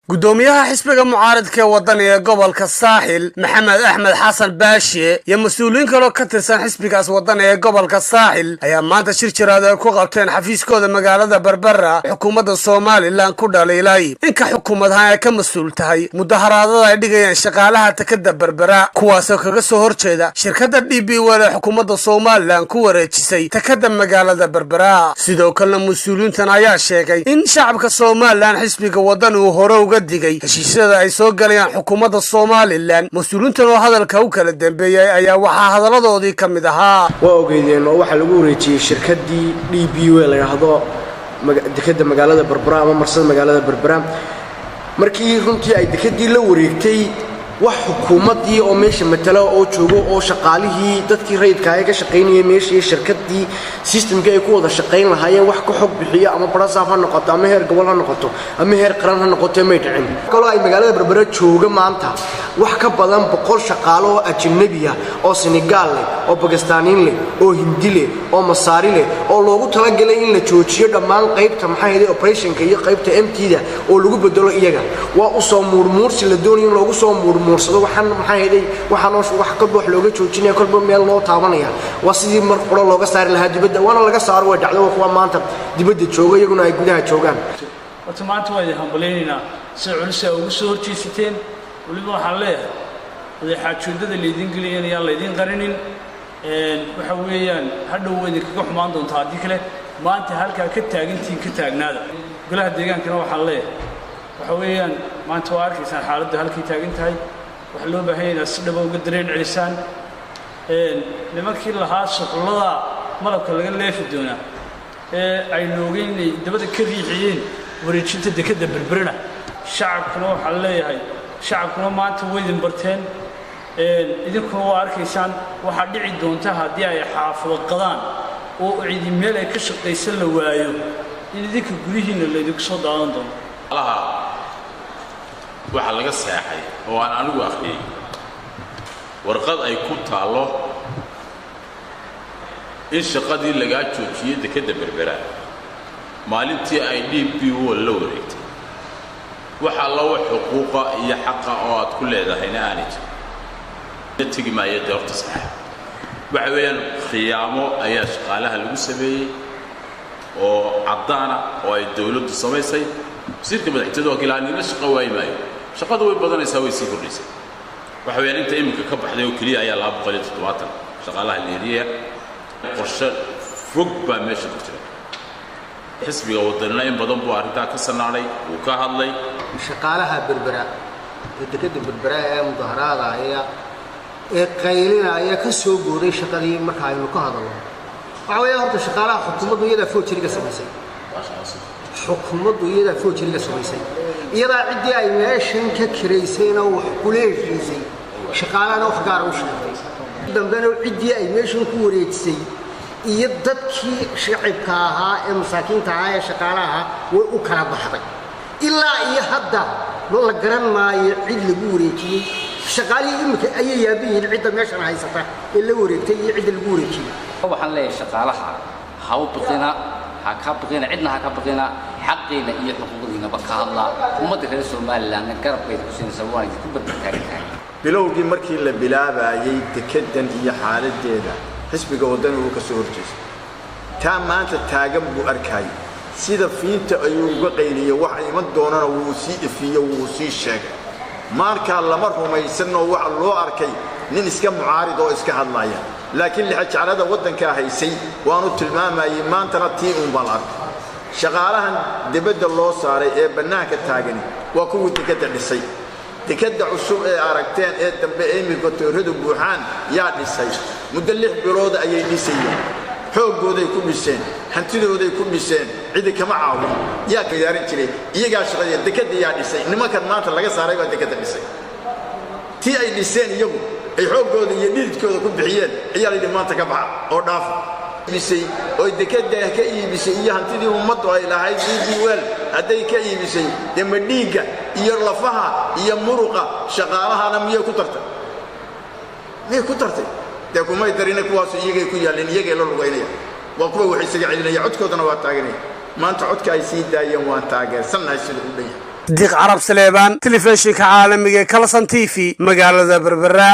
Gudoomiyaha xisbiga mucaaradka ee Wadani ee gobolka Saaxil, Maxamed Axmed Xasan Baashe, iyo mas-uuliyiin kaloo ka tirsan xisbigaas Wadani ee gobolka Saaxil ayaa maanta shir jaraa'id ay ku qabteen xafiiskooda magaalada Berbera xukuumadda Somaliland ku dhaliilay inka xukuumadahan ay ka mas-uul tahay mudaharaadada ay dhigayaan shaqaalaha dekada Berbera, kuwaasoo kaga soo horjeeda shirkadda DP World ee xukuumadda Somaliland ku wareejisay dekada magaalada Berbera. Sidoo kalena mas-uuliyiintan ayaa sheegay in shacabka Somaliland xisbiga Wadani uu hore uga digay heshiisyada ay soo galayaan xukuumadda Somaliland. Mas-uuliyiintan oo hadalka u kala dambeeyey ayaa waxaa hadaladoodii ka mid ahaa: Waa ogeydeen oo waxaa lagu wareejiyey shirkaddii DP W la yidhaahdo dekadda magaalada Berbera ama marsada magaalada Berbera. Markii runtii ay dekeddii la wareegtay, wax xukuumaddii oo meesha matala oo joogo oo shaqaalihii, dadkii rayidka ka shaqaynayay meeshii, shirkaddii systemkii ay ku wada shaqayn lahaayeen wax ka xog bixiyo, ama barasaaf ha noqoto ama heer gobol ha noqoto ama heer qaran ha noqoto, may dhicin. Kaloo ay magaalada Berbera jooga maanta wax ka badan 100 shaqaalo oo ajnabi ah, oo Senegaal leh, oo Bakistaaniin leh, oo Hindi leh, oo Masaari leh, oo loogu talagalay in la joojiyo dhammaan qaybta, maxaa yeelay, operationka iyo qaybta MT-da oo lagu bedelo iyaga. Waa usoo muurmuursi la doonayo in loogu soo muurmuursado. Waxaan, maxaa yeelay, waxaan wax kolba wax looga joojinaya, kolba meel loo taabanaya, waa sidii mar qura looga saari lahaa dibadda. Waana laga saaro, way dhacdo. Waa kuwa maanta dibadda jooga, iyaguna ay gudaha joogaan. Horta maanta waa idin hambalaynaynaa sida culus aa ugu soo horjeesateen. Weliba waxaan leeyahay, wadaxaajoodada laydin gelayan ayaan laydin qarinin. Waxa weeyaan hadhow waa idinkaga xumaan doontaa haddii kale. Maanta halkaa ka taagantihiin ka taagnaada. Golaha deegaankana waxaan leeyahay, waxa weeyaan maanta waa arkaysaan xaaladdu halkay taagan tahay. Waxaa loo baahan yahay inaad si dhaba uga dareen celisaan. Nimankii lahaa suxullada malabka laga leefi doonaa ee ay noogeen inay dabada ka riixiyeen wareejinta dekadda Berberena, shacabkuna waxaan leeyahay, shacabkuna maanta way idin barteen, idinkuna waa arkaysaan. Waxaa dhici doonta haddii ay xaafado qadaan oo cidi meel ay ka shaqaysan la waayo in idinka gudihiinna laydinku soo daadan doono. Alaha waxaa laga seexay oo aan anigu akhriyey warqad ay ku taallo in shaqadii lagaa joojiyey dekedda Berbera maalintii ay DP World la wareegtay. Wax alla wax xuquuqa iyo xaqa oo aad ku leedahayna aanay jirin. Tegi maayo dee horta sax waxa weeyaan, khiyaamo ayaa shaqaalaha lagu sameeyey oo caddaana oo ay dawladdu samaysay. Wasiirka madaxtooyada waa kilaa nina shaqo waayi maayo, shaqadu way badanaysaa, way sii kordhaysay. Waxa weeyaan inta iminka ka baxday oo keliya ayaa 270 shaqaalaha leeriya. Qorshe fog baa meesha ku jira. Xisbiga Wadanina in badan buu arrintaa ka sanaanay, wuu ka hadlay. Shaqaalaha Berbera ee dekadda Berbera ee mudaharaadaya ee qaylinaya ka soo gooday shaqadii, marka aynu ka hadalno, waxa weeya horta shaqaalaha xukuumaddu iyadaa forgeryga samaysay. Xukuumaddu iyadaa forgeryga samaysay, iyadaa ciddii ay meeshan ka kiraysayna wax kula heshiisay, shaqaalahana wax gaara u sheegtay. Dambena ciddii ay meeshan ku wareejisay iyo dadkii shacibka ahaa ee masaakiinta ahaa ee shaqaalaha way u kala baxday. Ilaa iyo hadda la garan maayo cid lagu wareejiyey. Shaqaalihii iminka ayay yaaban yihiin cidda meeshan haysata ee la wareegtay iyo cidda lagu wareejiyey. Waxaan leeyahay shaqaalaha, ha u biqina, ha ka biqina, cidna ha ka biqina. Xaqiina iyo xuquuqdiinaba ka hadlaa. Ummadda reer Somalilandna garabkayda ku siinaysa, waan idinku barbartaagan tahay. Bilowgii markii la bilaabayey dekeddan iyo xaaladdeeda, xisbiga Waddani uu ka soo horjeestay. Taa maanta taagan buu arkayay, sida fiinta ayuu uga qayliyey. Waxa iman doonana wuu sii ifiye, wuu sii sheegay. Markaa lama rumaysanoo waxa loo arkay nin iska mucaarid oo iska hadlaya, laakiin lixajeclada waddankaa haysay waanu tilmaamayey. Maantana tii uunbaa la arkay. Shaqaalahan dibadda loo saaray ee bannaanka taagani waa kuwii dekedda dhisay. Dekedda cusub ee aragteen ee dambe ee iminka tooradu buuxaan yaa dhisay? Muddo 6 bilooda ayay dhisayeen, xooggooday ku dhiseen, hantidooday ku dhiseen, cidi kama caawin. Yaa khiyaarin jiray? Iyagaa shaqadii dekedda yaa dhisay? Nimankan maanta laga saaray baa dekedda dhisay. Tii ay dhiseen iyagu ay xooggooda iyo dhididkooda ku bixiyeen ayaa layidhi maanta ka baxa oo dhaafa. Iibisay oy dekedda ka iibisay iyo hantidii ummaddu ay lahayd DP World hadday ka iibisay, dee ma dhiigga iyo lafaha iyo muruqa shaqaalahana miyay ku tartay? Miyay ku tartay? Dee kumay darina. Kuwaasu iyagay ku yaalleen, iyagay la lugaynaya, waa kuwa wax isaga celinaya, codkoodana waa taaganaya. Maanta codka ay sii daayeen waan taageersannahay sida u dhan yahay. Diiq Carab Saleebaan, telefishinka caalamiga ee Kalsan TV, magaalada Berbera.